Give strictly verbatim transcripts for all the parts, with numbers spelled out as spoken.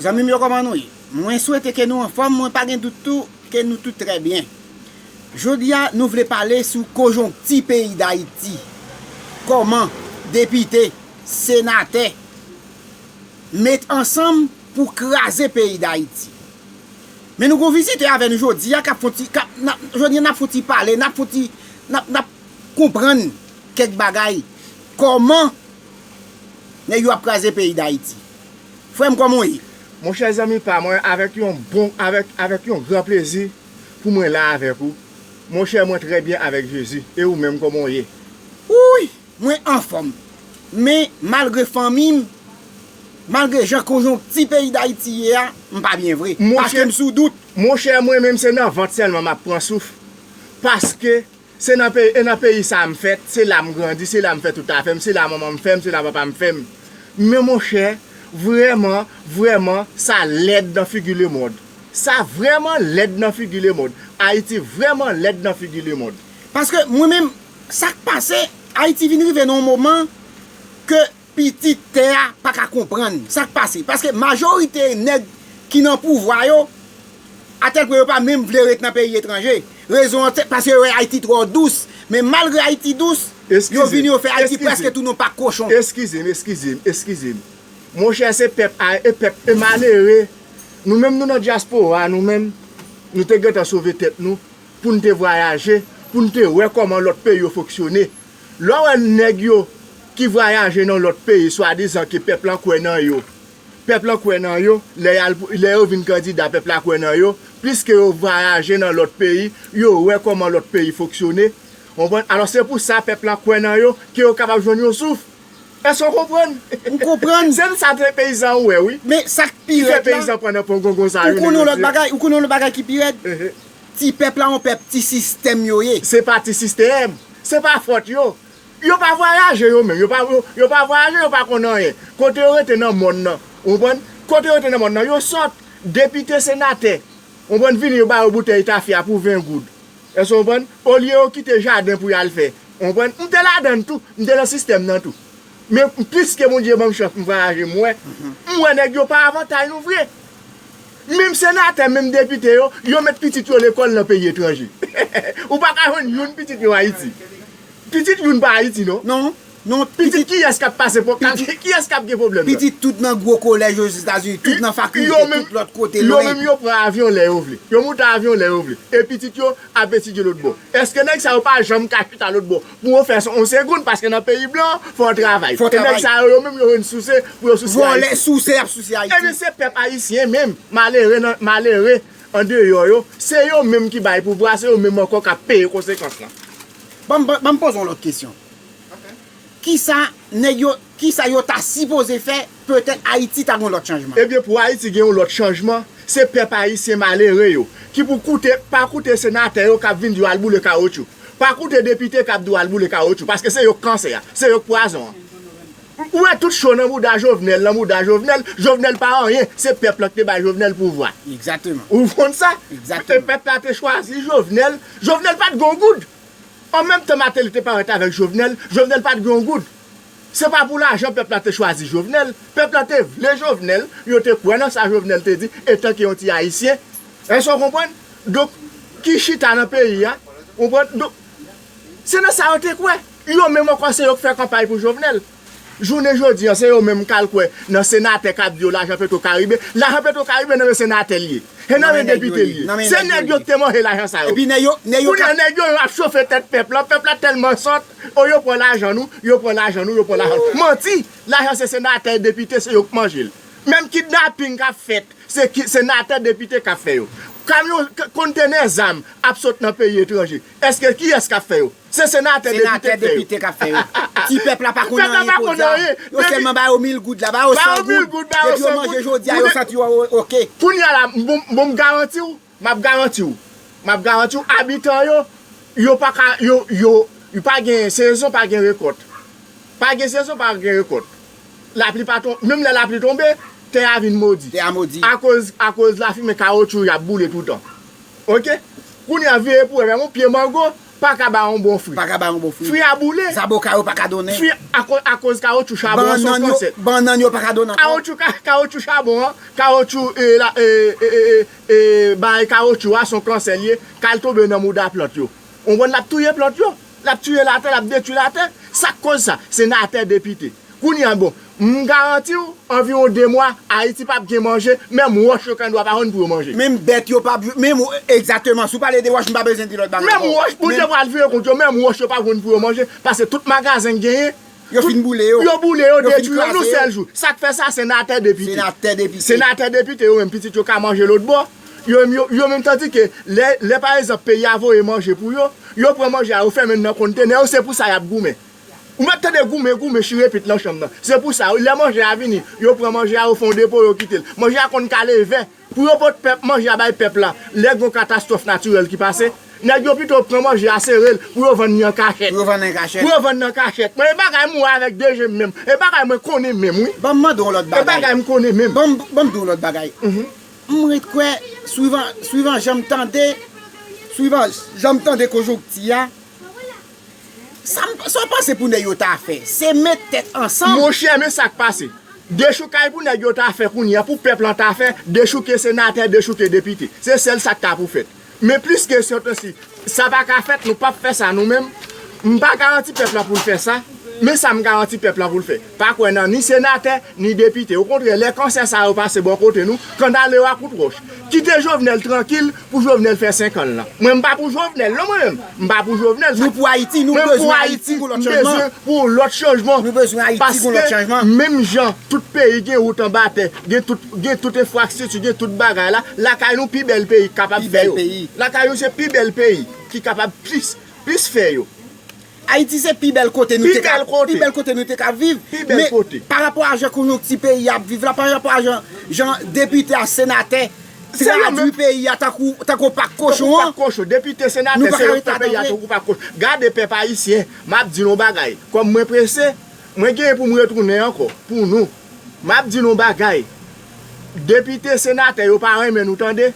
Zanmi m yo, kòman nou ye? Mwen swete ke nou anfòm, mwen pa gen dout tou ke nou tout trè byen. Jodi a, nou vle pale sou konjonkti peyi Dayiti. Kòman depite, senatè met ansanm pou kraze peyi Dayiti. Men nou gon vizitè avè nou jodi a k ap fon ti, k ap, n ap, jodi a n ap fon ti pale, n ap fon ti, n ap, n ap konprann kèk bagay. Kòman nèg yo ap kraze peyi Dayiti. Frè m, kòman w ye? Monchè zanmi pa mwen, avèk yon bon, avèk, avèk yon gran plezi pou mwen la avèk ou. Monchè, mwen trè byen avèk Jezi. E ou menm, kòman w ye? Wouy! Mwen anfòm. Men, malgre fanmi m, malgre jan konjonkti peyi Dayiti ye a, m pa byen vre. Paske m sou dout. Monchè, mwen menm se nan vant sèlman m ap pran souf. Paske se nan peyi, e nan peyi sa a m fèt, se la m grandi, se la m fè tout afè m, se la manman m fè m, se la papa m fè m. Men monchè, vrèman, vrèman, sa lèd nan figi lemonn. Sa vrèman lèd nan figi lemonn. Ayiti vrèman lèd nan figi lemonn. Paske mwen menm, sa k pase, Ayiti vin rive nan yon moman ke pitit tè a pa ka konprann sa k pase. Paske majorite nèg ki nan pouvwa yo, atèl pwen yo pa menm vle ret nan peyi etranje. Rezon an, se paske yo wè Ayiti twò dous. Men malgre Ayiti dous, yo vini, yo fè Ayiti prèske tounen yon pak kochon. Eskize m, eskize m, eskize m. Monchè, se pèp a, e pèp, e malere. Nou menm, nou nan dyaspora, nou menm, nou te gentan sove tèt nou pou n te vwayaje, pou n te wè kòman lòt peyi yo fonksyone. Lè w wè nèg yo ki vwayaje nan lòt peyi, swadizan ke pèp lan kwè nan yo, pèp lan kwè nan yo, lè y al, lè yo vin kandida, pèp la kwè nan yo, pliske yo vwayaje nan lòt peyi, yo wè kòman lòt peyi fonksyone. Konprann? Alò, se pou sa pèp lan kwè nan yo, ke yo kapab jwenn yon souf. Èske w konprann? M konprann. Se sa te peyizan ou wè, wi. Men sa k pi rèd la, peyizan pran nan pongongon sa, ou konnen yon lòt bagay, ou konnen yon lòt bagay ki pi rèd? Ti pèp la, yon pèp ti sistèm yo ye. Se pa ti sistèm. Se pa fòt yo. Yo pa vwayaje yo menm. Yo pa, yo, yo pa vwayaje, yo pa konn anyen. Kote yo rete nan mòn nan, ou konprann? Kote yo rete nan mòn nan, yo sòt. Depite, senatè, ou konprann, vini, yo ba yo boutèy tafya pou ven goud. Èske w konprann? Olye yo kite jaden pou y al fè. Ou konprann? M te ladann tou. M te nan sistèm nan tou. Men piske Bondye ban m chans m vwayaje, m wè. M wè nèg yo pa avantay nou vre. Menm senatè, menm depite yo, yo met pitit yo lekòl nan peyi etranje. Ou pa ka jwenn youn pitit yo Ayiti. Pitit youn pa Ayiti, non. Non, non. Pitit kiyès k ap pase, kiyès k ap gen pwoblèm nan? Pitit tout nan gwo kolèj Ozetazini, tout nan fakilte, tout lòt kote. Yo menm yo pran avyon lè yo vle. Yo moute avyon lè yo vle. E pitit yo ap etidye lòt bò. Èske nèg sa yo pa janm ka chita lòt bò pou yo fè yon segonn, paske nan peyi blan fò w travay? E nèg sa yo, yo menm yo jwenn souse pou yo souse Ayiti. Vòlè, souse, y ap souse Ayiti. Ebyen, se pèp ayisyen menm, malere nan, malere andeyò yo, se yo menm ki bay pouvwa, se yo menm ankò k ap peye konsekans lan. Ban m, ban m poze yon lòt kesyon. Kisa nèg yo, kisa yo ta sipoze fè, petèt Ayiti ta gen yon lòt chanjman? Ebyen, pou Ayiti gen yon lòt chanjman, se pèp ayisyen malere yo ki pou koute, pa koute senatè yo k ap vin di yo al boule kawotchou. Pa koute depite k ap di yo al boule kawotchou, paske se yo k kansè a, se yo k pwazon an. Ou wè tout cho nan bouda Jovenel, nan bouda Jovenel, Jovenel pa anyen, se pèp lan ki te bay Jovenel pouvwa. Egzakteman. Ou konn sa? Egzakteman. E pèp la te chwazi Jovenel, Jovenel pa t gen yon goud. An menm tan Martelly te parèt avèk Jovenel, Jovenel pa t gen yon goud. Se pa pou lajan pèp la te chwazi Jovenel. Pèp la te vle Jovenel, yo te kwè nan sa Jovenel te di, etanke yon ti Ayisyen. Èske w konprann? Donk, ki chita nan peyi a, ou konprann? Donk, se nan sa yo te kwè. Yo menm ankò, se yo k fè kanpay pou Jovenel. Jounen jodi a, se yo menm k al kwè nan senatè k ap di yo lajan Petro Caribe. Lajan Petro Caribe nan men senatè l ye. E nan men depite l ye. Se nèg yo ki te manje lajan sa yo. Epi nèg yo, nèg yo, kounye a, nèg yo ap chofe tèt pèp la. Pèp la tèlman sòt. O, yo pran lajan nou, yo pran lajan nou, yo pran lajan nou. Manti! Lajan se senatè, depite, se yo k manje l. Menm kidnaping k ap fèt, se ki, senatè, depite k ap fè yo. Kamyon, k-, kontenè zam ap sot nan peyi etranje. Èske kiyès k ap fè yo? Se senatè, depite k ap fè yo. Ti pèp la pa konn anyen jodi a. Yo sèlman ba yo mil goud la, ba yo san goud. Depi yo manje jodi a, yo santi yo oke. Kounye a la, m bon, bon, m garanti w, m ap garanti w, m ap garanti w, abitan yo, yo pa ka, yo, yo, yo pa gen sezon, pa gen rekòt. Pa gen sezon, pa gen rekòt. Lapli pa tonbe, menm lè lapli tonbe, tè a vin modi. Tè a modi. Akoz, akoz lafimen kawotchou y ap boule toutan. Oke? Kounye a, veye pou wè, menm yon pye mango, pa ka ba yon bon fri. Pa ka ba yon bon fri. Fri a boule. Zaboka yo pa ka donnen. Fri akoz, akoz kawotchou chabon an se yon kansè. Bannann yo pa ka donnen ankò. Kawotchou, ka- kawotchou chabon an, kawotchou, e, la, e, e, e, e, e, bay kawotchou a se yon kansè l ye, k al tonbe nan mouda plant yo. Ou konprann, l ap touye plant yo, l ap tiye latè, l ap detwi latè. Sa k koz sa? Senatè, depite. Kounye a, bon, m garanti w, anviwon de mwa, Ayiti p ap gen manje, menm wòch yo kandwa pa jwenn pou yo manje. Menm bèt yo p ap, menm, egzakteman, si w pale de wòch, m pa bezwen di lòt bagay ankò. Menm wòch, pou te pral vire kont yo, menm wòch yo p ap jwenn pou yo manje, paske tout magazen k genyen, yo fin boule yo. Yo boule yo, detwi yo, yon sèl jou. Sa k fè sa? Senatè, depite. Senatè, depite. Senatè, depite, yo menm, pitit yo ka manje lòt bò. Yo menm, yo, yo menm, tandike lè, lè pa egzanp, peyi a voye manje pou yo, yo pran manje a, yo fèmen l nan kontenè yo, se pou sa y ap goumen. Ou mèt tande goumen, goumen, chire pit nan chanm nan. Se pou sa, lè manje a vini, yo pran manje a, yo fè yon depo, yo kite l. Manje a konn kale vè. Pou yo pot pèp, manje a bay pèp la, lè gen yon katastwòf natirèl ki pase, nèg yo pito pran manje a, sere l, pou yo vann li an kachèt. Pou yo vann li an kachèt. Pou yo vann li an kachèt. Mwen, e bagay mwen wè avèk de je m menm. E bagay mwen konnen menm, wi. Ban m mande w yon lòt bagay. E bagay m konnen menm. Ban m, ban m di w yon lòt bagay. M ret kwè, swivan, swivan jan m tande, swivan jan m tande konjonkti a, sa m, sa w panse pou nèg yo ta fè? Se met tèt ansanm. Monchè, men sa k pase. Dechoukay pou nèg yo ta fè kounye a, pou pèp lan ta fè, dechouke senatè, dechouke depite. Se sèl sa k ta pou fèt. Men plis ke sòt osi, sa pa ka fèt, nou p ap fè sa nou menm. M pa garanti pèp lan pou l fè sa, men sa m garanti pèp lan pou l fè. Pa kwè nan ni senatè, ni depite. Okontrè, lè kansè sa yo pase bò kote nou, kanalize yo ak kout wòch. Kite Jovenel trankil pou Jovenel fè senk an l lan. Mwen, m pa pou Jovenel, non, mwen menm. M pa pou Jovenel. Nou pou Ayiti, nou bezwen Ayiti pou lòt chanjman. Mwen, m pou Ayiti, m bezwen pou yon lòt chanjman. Nou bezwen Ayiti pou yon lòt chanjman. Paske menm jan tout peyi gen wout anba tè, gen tout, gen tout enfrastrikti, gen tout bagay la, lakay nou pi bèl peyi k kapab fè yo. Pi bèl peyi. Lakay nou se pi bèl peyi ki kapab plis, plis fè yo. Ayiti se pi bèl kote nou te ka, pi bèl kote nou te ka viv. Pi bèl kote. Men pa rapò a jan konjonkti peyi a ap viv la, pa rapò a jan, jan depite a, senatè tradui peyi a tankou, tankou pak kochon an. Tankou pak kochon. Depite, senatè, se yo k fè peyi a tankou pak kochon. Gade pèp ayisyen, m ap di nou yon bagay. Kòm mwen prese, mwen genyen pou m retounen ankò, pou nou. M ap di nou yon bagay. Depite, senatè, yo pa renmen nou, tande.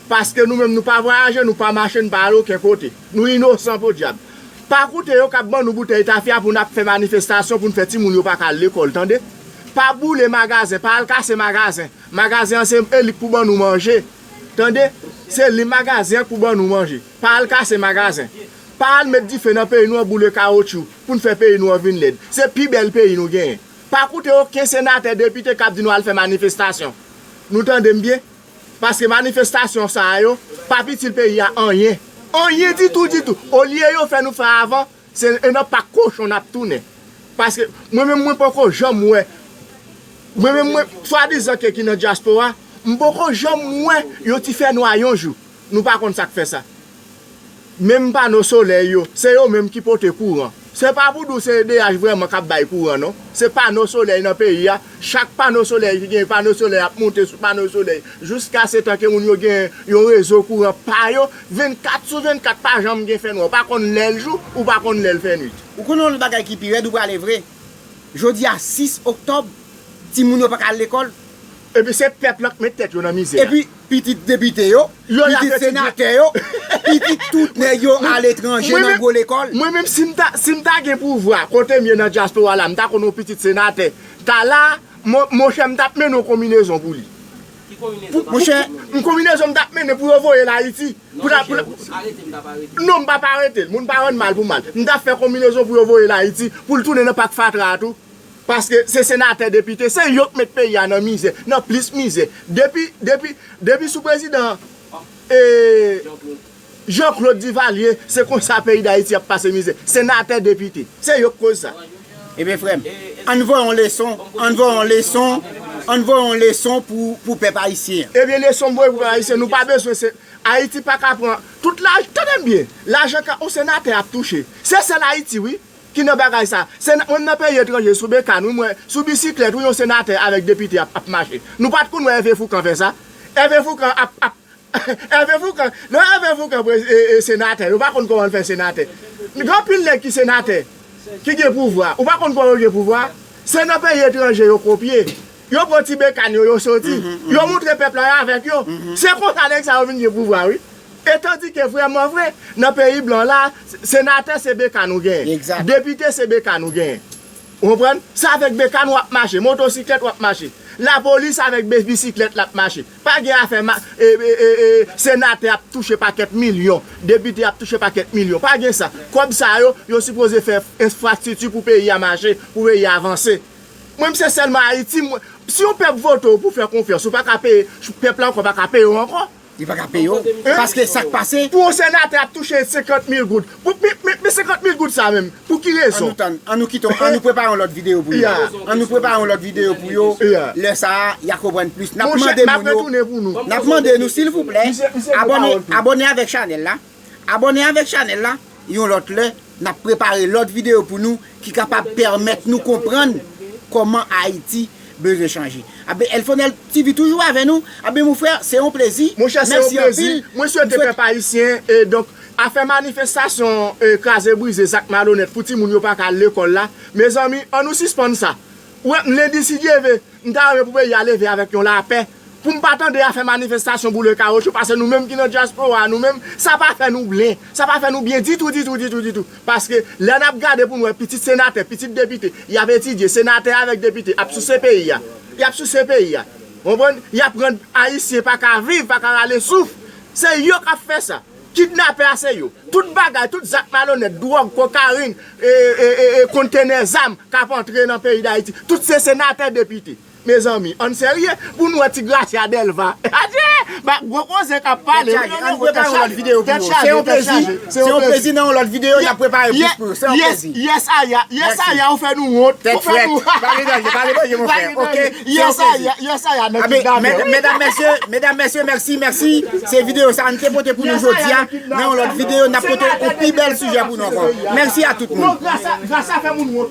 Paske nou menm, nou pa vwayaje, nou pa mache, nou pa al okenn kote. Nou inosan podyab. Pa koute yo k ap ban nou boutèy tafya pou n ap fè manifestasyon, pou n fè timoun yo pa ka al lekòl, tande. Pa boule magazen, pa al kase magazen. Magazen an se li k pou ban nou manje. Tande? Se li magazen an k pou ban nou manje. Pa al kase magazen. Pa al met dife nan peyi nou an, boule kawotchou, pou n fè peyi nou an vin lèd. Se pi bèl peyi nou genyen. Pa koute okenn senatè, depite k ap di nou al fè manifestasyon. Nou tande m byen? Paske manifestasyon sa a yo p ap itil peyi a anyen. Anyen ditou, ditou. Olye yo fè nou fè avan, se nan pak kochon n ap tounen. Paske mwen menm, mwen poko janm wè, mwen menm, mwen, swadizan ke ki nan dyaspora, m poko janm wè yon ti fènwa yon jou. Nou pa konn sa k fè sa. Menm pano solèy yo, se yo menm ki pote kouran. Se pa pou di w se E D H vrèman k ap bay kouran, non. Se pano solèy nan peyi a. Chak pano solèy ki gen pano solèy ap monte sou pano solèy. Jiskasetan ke moun yo gen yon rezo kouran pa yo, vennkat sou vennkat pa janm gen fènwa. Ou pa konn lè l jou, ou pa konn lè l fè nwit. Ou konnen yon bagay ki pi rèd, ou prale vre. Jodi a sis oktòb, timoun yo pa ka al lekòl. Epi se pèp lan k met tèt yo nan mizè a. Epi pitit depite yo, pitit senatè yo, pitit tout nèg yo aletranje nan gwo lekòl. Mwen menm, si m ta, si m ta gen pouvwa, kote m ye nan dyaspora la, m ta konn yon pitit senatè ta la, mon, monchè, m t ap mennen yon konbinezon pou li. Ki konbinezon? Monchè, yon konbinezon m t ap mennen pou yo voye l Ayiti. Pou la, pou la, non, m p ap arete l. Moun pa rann mal pou mal. M t ap fè konbinezon pou yo voye l Ayiti, pou l tounen nan pak fatra a tou. Paske se senatè, depite, se yo k met peyi a nan mizè, nan plis mizè. Depi, depi, depi sou prezidan, e, Jean Claude Duvalier, se konsa peyi Dayiti ap pase mizè. Senatè, depite, se yo k koz sa. Ebyen, frè m, ann voye yon leson, ann voye yon leson, ann voye yon leson pou, pou pèp ayisyen an. Ebyen, leson m voye pou pèp ayisyen, nou pa bezwen se, Ayiti pa ka pran tout laj-, tande m byen, lajan ka yon senatè ap touche. Se sèl Ayiti, wi, ki nan bagay sa. Se nan, mwen nan peyi etranje, sou bekàn, wi, mwen, sou bisiklèt, wi, yon senatè avèk depite ap, ap mache. Nou pa t konn wè Ève Foukan fè sa. Ève Foukan ap, ap, Ève Foukan, lè Ève Foukan pre-, e, e, senatè, yo pa konn kòman l fè senatè. Gen anpil nèg ki senatè, ki gen pouvwa. Ou pa konn kòman yo gen pouvwa? Se nan peyi etranje yo kopye. Yo pran ti bekàn yo, yo soti. Yo moutre pèp la yo avèk yo. Se konsa nèg sa yo vin gen pouvwa, wi. E tandike vrèman vre, nan peyi blan la, senatè se beka nou genyen. Depite se beka nou genyen. Ou konprann? Se avèk beka nou ap mache, motosiklèt w ap mache. Lapolis avèk be- bisiklèt l ap mache. Pa gen afè ma- e, e, e, e, senatè ap touche pakèt milyon, depite ap touche pakèt milyon. Pa gen sa. Kòb sa yo, yo sipoze fè enfrastrikti pou peyi a mache, pou peyi a avanse. Mwen, m se sèlman Ayiti, mwen, si yon pèp vote w pou fè konfyans, ou pa ka peye, pèp la ankò pa ka peye w ankò. Li pa ka peye w. Paske sa k pase. Pou yon senatè ap touche senkant mil goud. Pou, men, men, men senkant mil goud sa menm. Pou ki rezon? An nou tann, an nou kite, an nou prepare yon lòt videyo pou yo. An nou prepare yon lòt videyo pou yo. Lè sa a, y a konprann plis. N ap mande moun yo. N ap mande nou, silvouplè, abòne, abòne avèk chanèl la. Abòne avèk chanèl la. Yon lòt lè, n ap prepare lòt videyo pou nou ki kapab pèmèt nou konprann kòman Ayiti bezwen chanje. Abe, Elfonel T V toujou avè nou. Abe, mon frè, se yon plezi. Monchè, se yon plezi. Mwen swete pèp ayisyen, e donk, afè manifestasyon, e kraze brize, zak malonèt, pou timoun yo pa ka al lekòl la. Mezanmi, an nou sispann sa. Ou wè, m lendi, si Dye ve, m ta renmen pou peyi a leve avèk yon lapè. Pou m pa tande afè manifestasyon boule kawochou, paske nou menm ki nan dyaspora a, nou menm, sa pa fè nou byen. Sa pa fè nou byen ditou, ditou, ditou, ditou. Paske lè n ap gade pou n wè pitit senatè, pitit depite, y ap etidye, senatè avèk depite, ap souse peyi a. Y ap souse peyi a. Konprann? Y ap rann Ayisyen pa ka viv, pa ka rale souf. Se yo k ap fè sa. Kidnapè a se yo. Tout bagay, tout zak malonèt, dwòg, kokayin, e, e, e, e, kontenè zam k ap antre nan peyi Dayiti. Tout se senatè, depite. Mezanmi, ann serye, pou n wè ti Gracia Delva. Adye! Ba, gwo koze k ap pale. Tèt chaje, ann prepare yon lòt videyo pou nou. Se yon plezi. Se yon plezi, nan yon lòt videyo, n ap prepare plis pou nou. Se yon plezi. Yes, Aya. Yes, Aya, ou fè nou wont. Tèt frèt. Pa gen danje, pa gen danje, mon frè. Ok? Yes, Aya. Yes, Aya, nan kidnapè. Medam, mesye, medam, mesye, mèsi, mèsi. Se videyo sa a n te pote pou nou jodi a. Nan yon lòt videyo, n ap pote yon pi bèl sijè pou nou ankò. Mèsi a tout moun. Non, Gracia, Gracia fè moun wont.